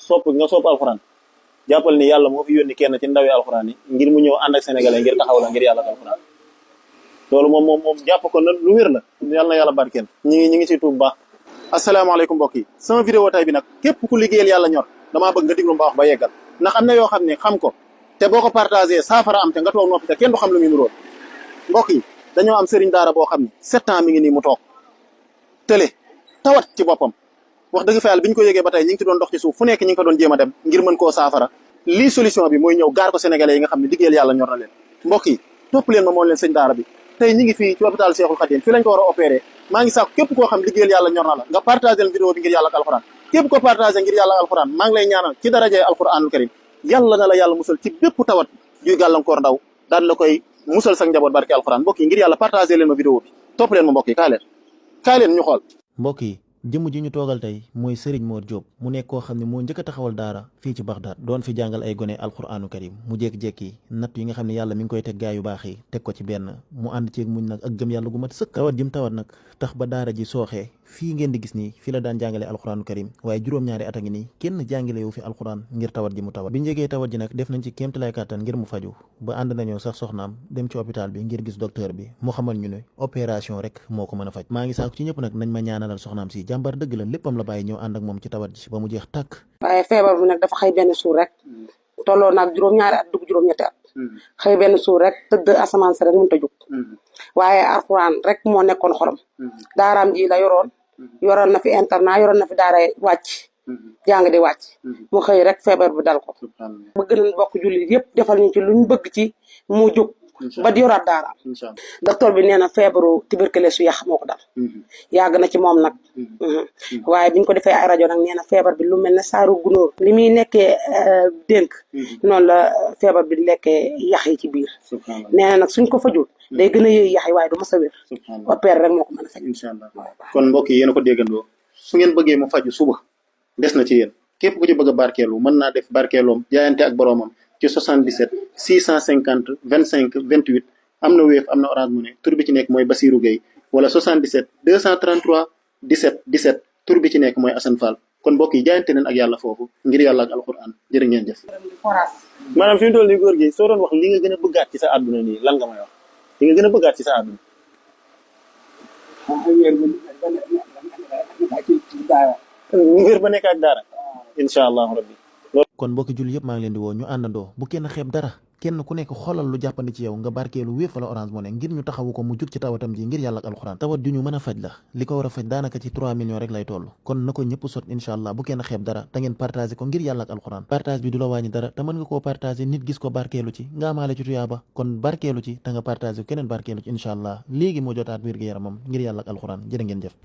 nga sopp alxuraan jàppal ni yàlla moo fi yónni kenn ci ndawi alxuraan yi ngir mu ñëw ànd ak sénégalais ngir taxaw la ngir yàlla ak alxuraan loolu moom jàpp ko na lu wér la yàlla na yàlla barkeel ñi ngi si tuub baax. asalaamaaleykum mbokk yi sama vidéo tay bi nag képp ku liggéeyal yàlla ñor damaa bëgg nga diglu mbaax ba yeggal ndax am na yoo xam ne xam ko te boo ko partagé saafara am te nga toog noppi te kenn du xam lu muy nuróol mbokk yi dañoo am sëriñ daara boo xam ne 7 ans mi ngi nii mu toog tële tawat ci boppam wax dëgg fa yàlla bi ñu ko yëgee ba tey ñi ngi ci doon dox ci suuf fu nekk ñi ngi fa doon jéem a dem ngir mën koo saafara lii solution bi mooy ñëw gaar ko sénégalais yi nga xam ne liggéeyal yàlla ñor na leen mbokk yi topp leen ma moom leen sëñ daara bi tey ñi ngi fii ci hôpital Cheikhoul Khadim fii lañ ko war a opéré maa ngi sàkku képp koo xam liggéeyal yàlla ñor na la nga partagé vidéo bi ngir yàlla ak alxuraan képp ko partagé ngir yàlla ak alxuraan maa ngi lay ñaanal ci darajee alxuraanul karim yàlla na la yàlla musal ci bépp tawat juy gàllankoor ndaw daan la koy musal sa njaboot barke alxuraan mbokk yi ngir yàlla partagé leen ma vidéo bi topp leen ma mbokk yi kaay leen ñu xool mbokk yi jëmm ji ñu toogal tey mooy Serigne Mor Diop mu nekk koo xam ne moo njëkk a taxawal daara fii ci Bagdad doon fi jàngal ay gone alquranu karim mu jékki-jékki natt yi nga xam ne yàlla mi ngi koy teg gaa yu baax yi teg ko ci benn mu ànd ceeg muñ nag ak gëm yàlla gu mat sëkk tawat jim tawat nag tax ba daara ji sooxee fii ngeen di gis nii fi la daan jàngale alquranu karim waaye juróom-ñaari at a ngi nii kenn jàngale wu fi alquran ngir tawat ji mu tawat bi njegee tawat ji nag def nañ ci kéemtalaay kàttan ngir mu faju ba ànd nañoo sax soxnaam dem ci hôpital bi ngir gis docteur bi mu xamal ñu ne opération rek moo ko mën a faj maa ngi saako ci ñëpp nag nañ ma ñaanalal soxnaam si jàmbar dëgg la léppam la bàyyi ñëw ànd ak moom ci tawat ji ba mu jeex tàkk waaye feebar bi nag dafa xëy benn suur rek tolloo naag juróom-ñaari at dugg juróom-ñetti at xëy benn suur rek tëdd asamaan si rek mënut a jóg waaye alxuraan rek moo nekkoon xolam daaraam ji la yoroon na fi internat yoroon na fi daara wàcc jàng di wàcc mu xëy rek feebar bi dal ko bëgg nañ bokk jullit yëpp defal ñu ci luñ bëgg ci mu jóg ba di yoraat daaraam docteur bi nee na feebaru tuberculose su yàq moo ko dal yàgg na ci moom nag waaye biñ ko defee ay rajo nag nee na feebar bi lu mel ne saaru gunóor li muy nekkee dénk noonu la feebar bi lekkee yax yi ci biir nee na nag suñ ko fajul day gën a yëy yax yi waaye du mas a wér opère rek moo ko mën a faj incha allah kon mbokk yi yéen a ko déggandoo su ngeen bëggee mu faju suba des na ci yéen képp ku ci bëgg a barkeelu mën naa def barkeeloom jaayante ak boroomam ci 77 650 25 28 am na Wave am na Orange Money tur bi ci nekk mooy Basirou Gueye wala 77 233 17 17 tur bi ci nekk mooy Assane Fall kon mbokk yi jaayante leen ak yàlla foofu ngir yàlla ak alxuraan jërë ngeen jëf. maanaam fi mu toll nii góor gi soo doon wax li nga gën a bëggaat ci sa àdduna nii lan nga may wax li nga gën a bëggaat ci sa àdduna. wér ba nekk ak daara incha allahu rabbi. kon mbokki julli yëpp maa ngi leen di woo ñu àndandoo bu kenn xeeb dara kenn ku nekk xoolal lu jàppandi ci yow nga barkeelu Wave wala Orange Money ngir ñu taxawu ko mu jug ci tawatam ji ngir yàlla ak alxuraan tawat ju ñu mën a faj la li ko war a faj daanaka ci 3 millions rek lay toll kon na ko ñëpp sot incha allah bu kenn xeeb dara te ngeen partagé ko ngir yàlla ak alxuraan partage bi du la wàññi dara te mën nga koo partagé nit gis ko barkeelu ci nga amaale ci tuyaaba kon barkeelu ci te nga partagé ko keneen barkeelu ci incha allah léegi moo jotaat wér gu yaramam ngir yàlla ak alxuraan jërë ngeen jëf.